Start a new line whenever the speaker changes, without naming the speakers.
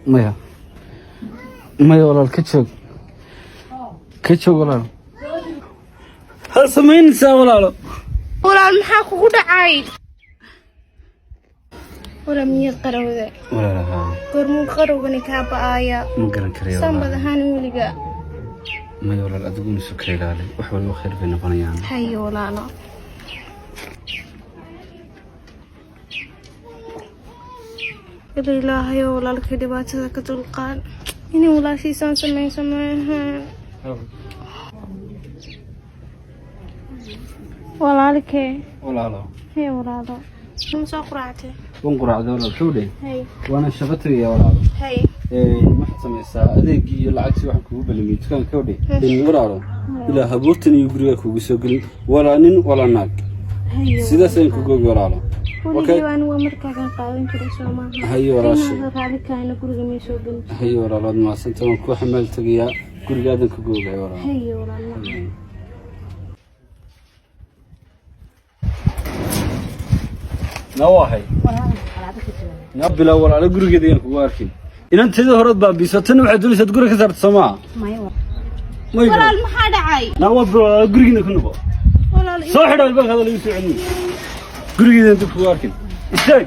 Maya, maya walaal, ka joog, ka joog walaal, ha samaynaysaa walaalo.
Walaal, maxaa kugu dhacay? Walaal, miyaad qarowda?
Walaal, haa.
Goormuu qarowgani kaa ba'aaya?
Ma garan karayo.
Saan
walaal.
bad ahaan weliga.
Maya walaal, adiguna isu ka ilaali, wax walba khayr bay noqonayaan.
Hayo walaalo. Ila ilaahayo, walaalkay dhibaatada ka dulqaad. Inay walaashiisaan samayso maahan. Walaalkee.
Walaalo.
Hee walaalo, ma soo quraactay?
Wan quraacda walaal, kawdhe.
Hay.
Waana shaqo tegaya walaalo.
Hay.
Waxaad samaysaa, adeegii iyo lacagtii waxaan kugu balamiyey dukaanka, kawdhe. Walaalo, ilaa habuurtan iyo gurigaa kugu soo gelin, walaa nin walaa naag.
Hayo.
Sidaas ayaan kugu ogi walaalo.
Weligii waan waa markaagan qaadan jiray, soo maaha?
Hayo walaashay.
Inaad raali kaana guriga may soo gelin.
Hayo walaalo, waad mahadsanta, waan kuu xamaal tegayaa, gurigaadan kugu ogahay walaalo.
Hayo walaal.
Na waahay na bilow walaalo, gurigeeda ayaan kugu arkin. Inanteedii horead baabiiso, tan waxaad doonaysaad guriga ka saarto, soo maaha? May.
Walaal, maxaa dhacay?
Na waa bilow walaalo, gurigiina ku noqo.
Walaal.
Soo xidho albaabka, hadal igu soo celin, gurigeeda dib kugu arkin. Istaag.